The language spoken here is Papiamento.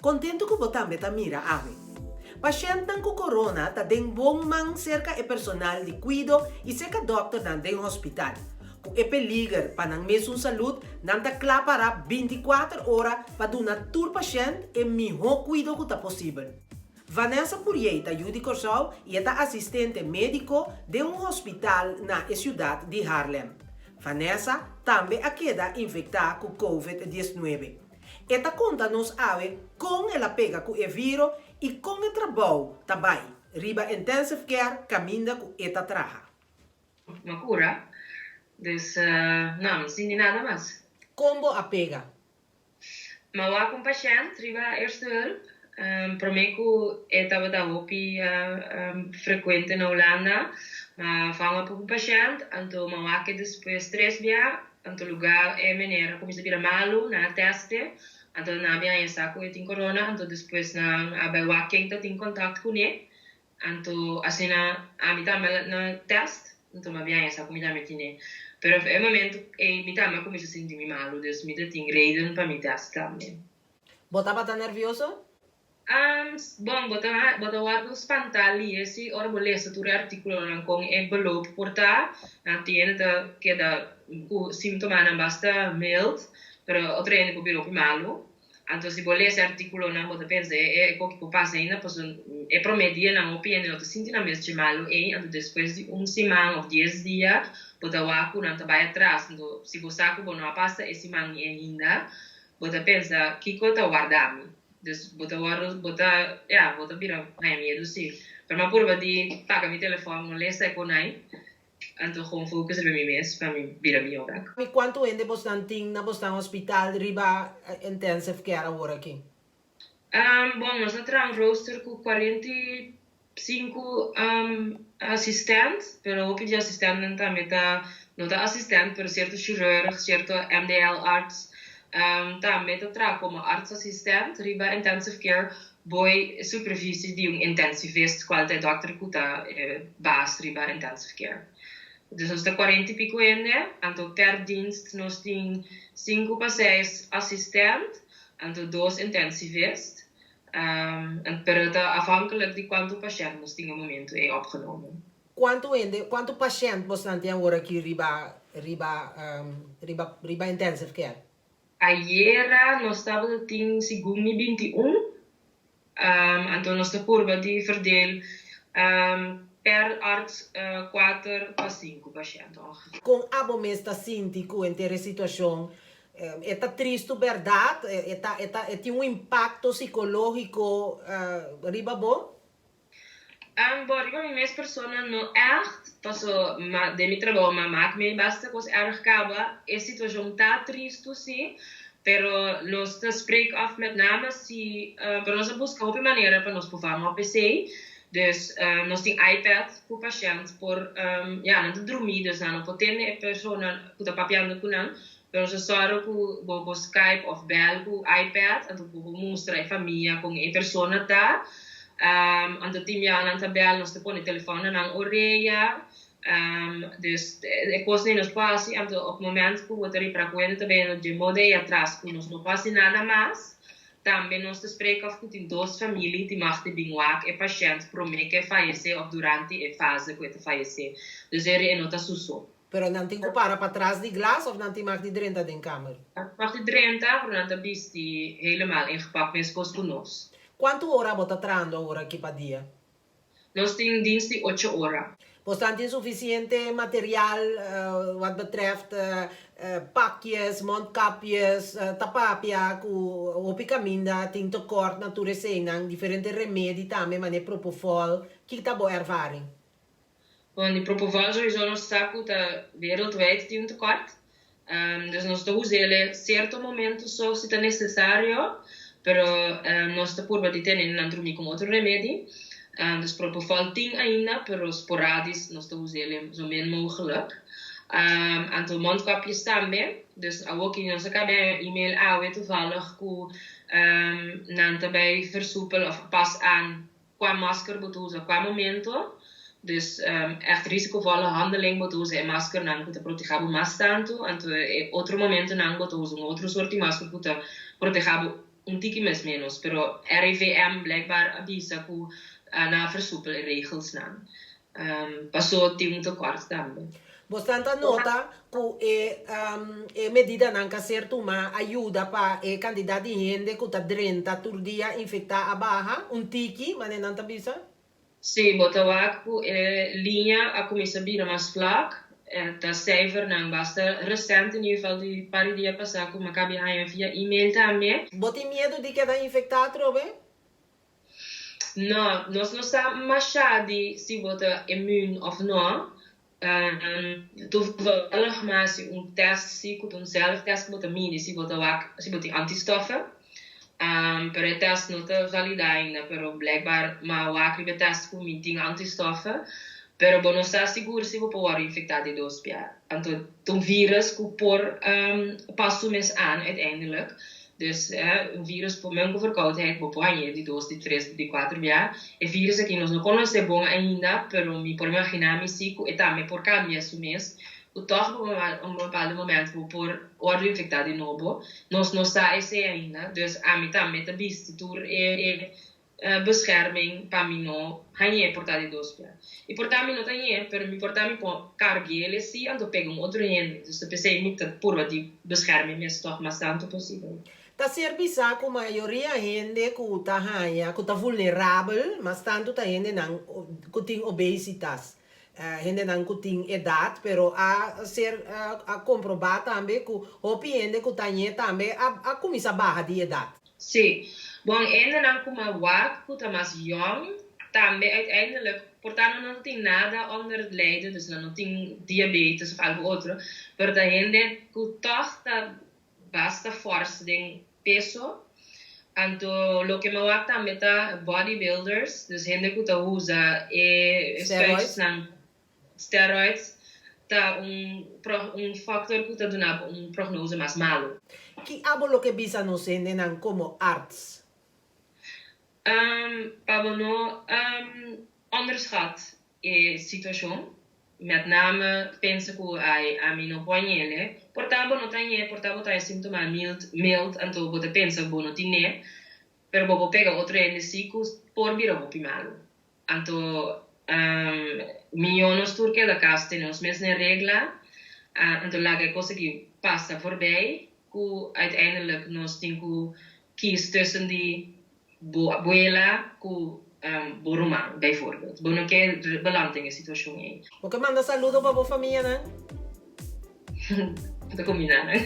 Kontentu ku bo tambe ta mira awe. Pashèntnan ku korona ta den bon man serka e personal di kuido i serka dòkternan den hospital. Ku e peliger pa nan mesun salud, nan ta kla para 24 ora pa duna tur pashènt e mihó kuido ku ta posibel. Vanessa Pourier ta yu di Kòrsou i e ta asistente médiko den un hospital na e siudat di Haarlem. Vanessa tambe a keda infektá ku Covid 19. E ta konta nos awe kon el a pega ku e viro i kon e trabou ta bai riba intensive care kaminda ku e ta traha. M'a kura, dus no, mi sinti nada mas. Kon bo a pega? M'a wak un pashènt riba Eerste Hulp promé ku e tabata hopi frekuente na Hulanda. M'a fanga poko pashènt, anto m'a wak e despues tres bia. Anto lugar e meneer a cuminsa bira malu, nan a teste, anto nan a bin haña sa cu e tin corona, anto despues nan a bay wak ken ta tin contact cune, anto asina ami tambe a na test, anto mi a bin haña sa cu mi tambe tine. Pero e momento ey mi tambe a cuminsa sinti mi malu, dus mi ta tin reden pa mi test tambe. Bo tabata nervioso? Bon, bo ta bo ta wòrdu spantá lihe si ora bo lesa tur e artíkulonan kon e beloop por ta. Nan tin hende ta keda ku símtomanan basta mild, pero otro hende por bira hopi malu. Anto si bo lesa e artíkulonan bo ta pensa e e koki por pasa ainda pasobra e promé dianan hopi hende no ta sinti nan mes dje malu ei, anto despues di un siman òf dies dia bo ta wak ku nan ta bai atras. Anto si bo sa ku bo no a pasa e siman ei ainda bo ta pensa kiko ta warda mi. Dus bo ta wòrdu, bo ta, ya, bo ta bira haña miedu si. Pero mi a purba di paga mi telefòn, no lesa e konai, anto gewoon focus riba mi mes pa mi bira mihó bèk. Mi kuantu hende bosnan tin na bosnan hospital riba intensive care awor aki? Bon, nos a traha un rooster ku 45 asistent, pero hopi di asistentnan tambe ta, no ta asistent, pero sierto chirurg, sierto MDL arts tambe ta traha komo artsassistent riba intensive care boi supervisie di un intensivist kual ta e dòkter ku ta e baas riba intensive care. Dus nos ta 40 i piko hende, anto per dienst nos tin sinku pa seis asistent, anto dos intensivist. Pero ta afhankelijk di kuantu pashènt nos tin e momentu ei opgenomen. Kuantu hende, kuantu pashènt bosnan tin awor aki riba riba riba riba intensive care? Ayera nos tabata tin segun mi 21, anto nos ta purba di verdeel per arts kuater pa sinku pashènt ongeveer. Kon abo mes ta sinti ku henter e situashon? E ta tristu bèrdat? E ta e ta e tin un impakto sikológiko riba bo? Bo, riba mi mes persona no ègt, paso ma den mi trabou m'a mak mi basta kos èrg kaba. E situashon ta tristu si, pero nos ta spreek af met name si, pero nos a buska hopi manera pa nos por vang op esei. Dus nos tin iPad ku pashènt por, ya, nan ta drumí dus nan no por tende e persona ku ta papiando ku nan, pero nos a sòru ku bo por Skype òf bèl ku iPad, anto bo por mustra e famia kon e persona ta. Anto tin biaha nan ta bèl, nos ta pone telefòn na nan orea. Dus e kosnan ei nos por hasi, anto op momènt ku bo ta ripará ku hende ta bini dje moda ei atras ku nos no por hasi nada mas. Tambe nos ta spreek af ku tin dos famili di mag di bin wak e pashènt promé ku e fayesé òf durante e fase ku e ta fayesé. Dus eri e no ta su so. Pero nan tin ku para patras di glas òf nan tin mag di drenta den kamer? Nan tin mag di drenta, pero nan ta bisti helemaal ingepakt meskos ku nos. Kuantu ora bo ta trahando awor aki pa dia? Nos tin dienst di ocho ora. Bosnan tin sufisiente material wat betreft pakjes, mondkapjes, ta papia ku hopi kaminda tin tekort na tur eseinan, diferente remedi tambe manera propofol. Ki ta bo ervaring? Bon, di propofol sowieso nos sa ku ta wereldwijd tin un tekort. Dus nos ta us'el sierto momento so si ta necesario, pero nos ta purba di tene nan drumi con otro remedi. Dus propofol tin ainda, pero sporadisch nos ta us'el zo min mogelijk. Anto mondkapjes tambe, dus awoki nos a caba e-mail awe toevallig cu nan ta bay versoepel of pas aan Kua masker bo ta usa kua momento. Dus ègt risikovolle handeling bo ta usa e maskernan ku ta protegá bo mas tantu, anto e otro momentonan bo ta usa un otro sort di masker ku ta protegá bo. Un tiki mes menos, pero RIVM blijkbaar a bisa ku nan a versupel e regelsnan. Paso tin un tekort tambe. Bosnan ta nota ku e e medidanan ka ser tuma a yuda pa e kantidat di hende ku ta drenta tur dia infektá a baha un tiki, manera nan ta bisa? Sí, bo ta wak ku e liña a kuminsá bira mas flak. Ta seifernan basta resente, in ieder geval di par di dia pasá ku mi a kabi haña via email tambe. Bo tin miedu di keda infektá atrobe? No, nos no sa mashá di si bo ta immuun òf no. Toevallig mi a hasi un tèst si ku ta un zelftest ku bo ta midi si bo ta wak si bo tin antistoffen. Pero e tèst no ta validá ainda pero blijkbaar mi a wak riba e tèst ku mi tin antistoffen. Pero bo no sa sigur si bo por wòrdu infektá di dos bia. Anto ta un virus ku por pas su mes aan uiteindelijk. Dus un virus por men ku verkoudheid bo por hañ'é di dos, di tres, di kuater bia. E virus aki nos no konosé bon ainda, pero mi por imaginá mi si ku e tambe por kambia su mes, ku tòg bo un bepaaldo momento bo por wòrdu infektá di nobo. Nos no sa esei ainda, dus ami tambe ta bisti tur e bescherming pa mi no hañ'é por ta di dos bia. I por ta mi no ta hañ'é, pero mi por ta mi por karg'é sí anto pega un otro hende. Dus ta p'esei mi ta purba di bescherm mi mes tòg mas tantu posibel. Ta ser bisá ku mayoria hende ku ta haña ku ta vulnerabel mas tantu ta hendenan ku tin obesitas, hendenan ku tin edat, pero a ser a komprobá tambe ku hopi hende ku ta hañ'é tambe a kuminsá baha di edat. Sí. Bon, hendenan ku m'a wak ku ta mas yòn, tambe uiteindelijk, por ta nan no tin nada onder het lijden, dus nan no tin diabetes of algo otro, pero ta hende ku tòg ta basta fòrs den peso. Anto loke m'a wak tambe ta bodybuilders, dus hende ku ta usa e spuitjesnan. Steroids ta un un factor cu ta duna bo un prognose mas malo. Ki abo lo ke bisa nos hendenan como arts? Pa bo no onderschat e situacion, met name pensa cu ay ami no por hañele, por ta bo no ta hañe, por ta bo ta haña sintoma mild mild anto bo ta pensa bo no tine, pero bo por pega otro hende si cu por bira hopi malo. Anto mihó nos tur keda kas tene nos mes den regla, anto laga e kos aki pasa voorbij ku uiteindelijk nos tin ku kies tussen di bo abuela ku bo ruman bijvoorbeeld. Bo no ke beland den e situashon ei. Bo ke manda saludo pa bo famianan? Ta kumina nan.